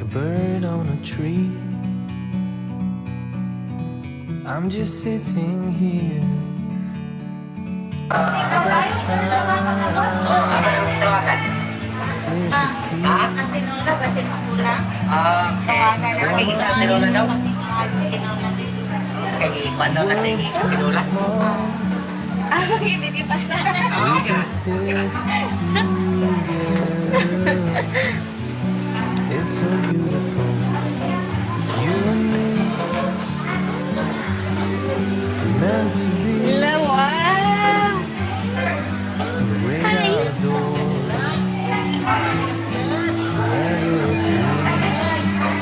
Like a bird on a tree. I'm just sitting here. I got time. It's clear to see. Ang tinola kasi makulang. Okay. Kay isa tinola daw. Kasi mga tinola dito. Kay ikuan daw kasi isa tinola. Small, Ah, hindi pa. we can sit together. It's so beautiful. You and me. Meant to be. Wow! The great outdoors. Forever free.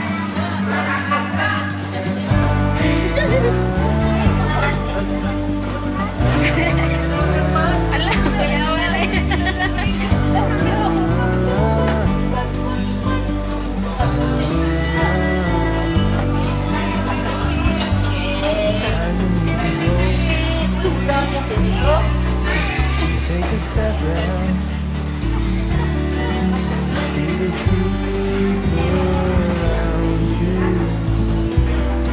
Ala, kaya wala. Sometimes you need to go and take a step back to see the truth around you.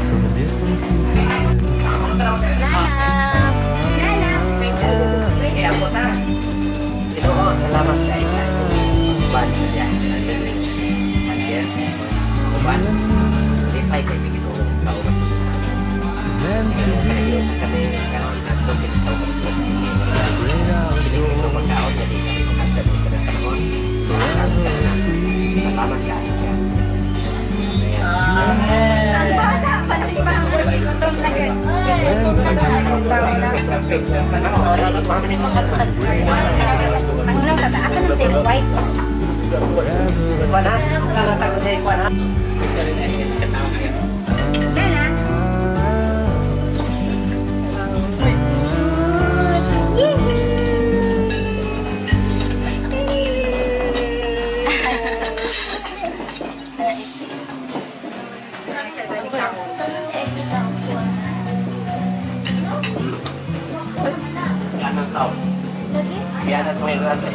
From a distance you can tell. Nana! Kaya po ta. Ginoo, salamat kay sa uban siya. Mandir. Uban. Lipay kay Ginoo kauban mo sa Meant to be kami karon adto kinitaw kami sa the great Ito outdoors. pagkaon dali kami makadto sa panahon. Forever free. Salamat ka siya. Ang bata pa si Meant to be Ano lang tata? Asa nang tayo white? forever. Kuan ha? Karatag ko sa kuan ha. Nana! Ano tao? Biyanan mo yung rasa.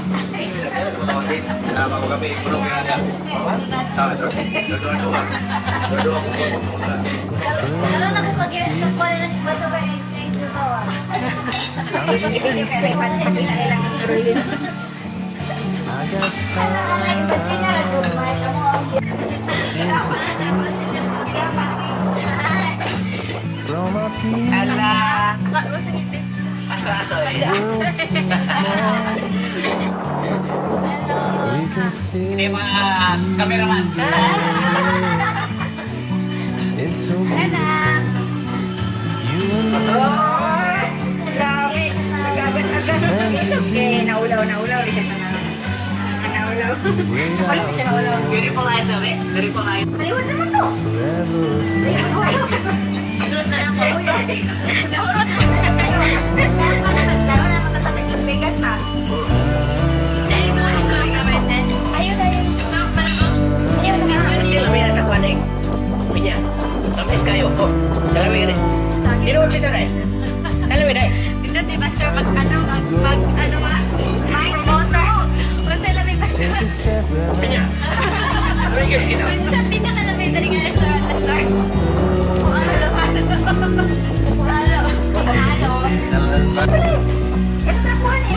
Tama ko kami, puno kaya niya. Tama, dua-dua. Dua-dua ko po. Meron ako pag I'm just sitting. I got time. It's clear to see from up here. Ala. Aso-aso eh. World's so small. We can sit Hindi mga cameraman. together. It's so beautiful. You and me Grabe. meant to be Okay, naulaw, naulaw. Di siya na. Naulaw. the great outdoors. Beautiful eyes daw eh. Beautiful eyes. Aliwan naman to. Forever free. Laro na matatapik Las Vegas na. Ayun, ayun. Ayun na. Kailan mo sa kuan eh. Pinya. Tamis kayo. Oh, dalawa yun eh. Sino ba pita eh? Dalawa eh. Hindi ba sir mag ano mag, mag ano ma promoter. Unsa lang ba Take a step back. Pinya. Dalawa yun ito. Unsa pinakalamay diri nga restaurant, sir? Kung ano lang ano. Ano. Distance Ito na po.